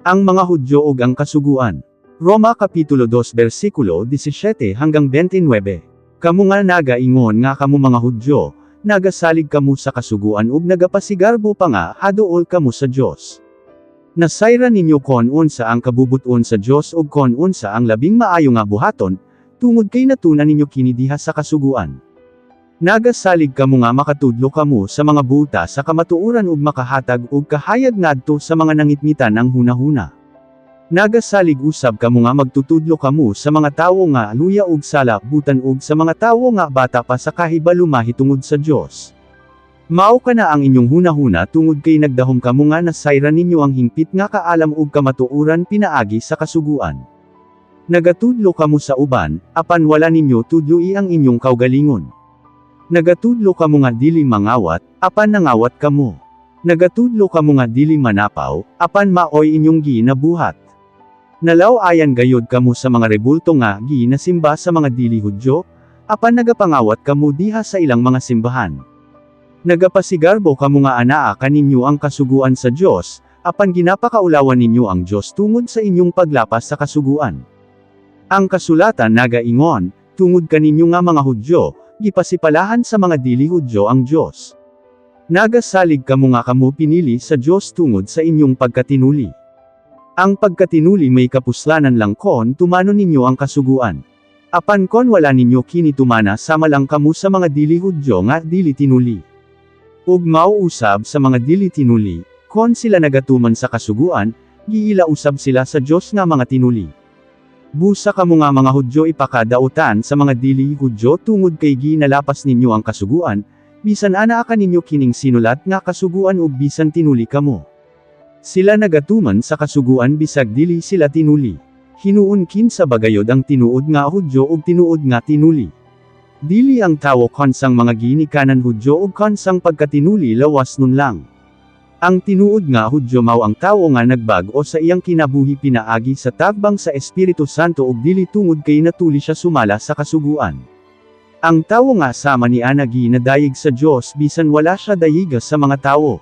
Ang mga Hudyo ug ang Kasuguan. Roma Kapitulo 2 versikulo 17 hanggang 29. Kamo nga nagaingon nga kamo mga Hudyo, nagasalig kamo sa Kasuguan ug nagapasigarbo pa nga haduol kamo sa Dios. Nasayran ninyo kon unsa ang kabubuton sa Dios ug kon unsa ang labing maayo nga buhaton, tungod kay natun-an ninyo kini diha sa Kasuguan. Nagasalig kamo nga makatudlo kamo sa mga buta sa kamatuoran ug makahatag og kahayag ngadto sa mga nangitngitan ang hunahuna. Nagasalig usab kamo nga magtutudlo kamo sa mga tawo nga luya og sala butan ug sa mga tawo nga bata pa sa kahibalo mahitungod sa Dios. Mao kana ang inyong hunahuna tungod kay nagdahom kamo nga nasayran ninyo ang hingpit nga kaalam ug kamatuoran pinaagi sa Kasuguan. Nagatudlo kamo sa uban, apan wala ninyo tudloi ang inyong kaugalingon. Nagatudlo kamo nga dili mangawat, apan nangawat kamo. Nagatudlo kamo nga dili manapaw, apan maoy inyong ginabuhat. Nalaw-ayan gayod kamo sa mga rebulto nga ginasimba sa mga dili Hudyo, apan nagapangawat kamo diha sa ilang mga simbahan. Nagapasigarbo kamo nga anaa kaninyo ang Kasuguan sa Dios, apan ginapakaulawan ninyo ang Dios tungod sa inyong paglapas sa Kasuguan. Ang Kasulatan nagaingon, "Tungod kaninyo nga mga Hudyo, gipasipalahan sa mga dili Hudyo ang Dios." Nagasalig kamo nga kamo pinili sa Dios tungod sa inyong pagkatinuli. Ang pagkatinuli may kapuslanan lang kon tumanon ninyo ang Kasuguan. Apan kon wala ninyo kini tumana, sama lang kamo sa mga dili Hudyo nga dili tinuli. Ug mao usab sa mga dili tinuli, kon sila nagatuman sa Kasuguan, giila usab sila sa Dios nga mga tinuli. Busa kamo nga mga Hudyo ipakadautan sa mga dili Hudyo tungod kay ginalapas ninyo ang Kasuguan, bisan anaa kaninyo kining sinulat nga Kasuguan ug bisan tinuli kamo. Sila nagatuman sa Kasuguan bisag dili sila tinuli. Hinuon, kinsa bagayod ang tinuod nga Hudyo ug tinuod nga tinuli? Dili ang tawo kon sang mga ginikanan Hudyo ug kon sang pagkatinuli lawasnon lang. Ang tinuod nga Hudyo mao ang tawo nga nagbag-o sa iyang kinabuhi pinaagi sa tabang sa Espiritu Santo ug dili tungod kay natuli siya sumala sa Kasuguan. Ang tawo nga sama ni ana ginadayeg sa Dios bisan wala siya dayiga sa mga tawo.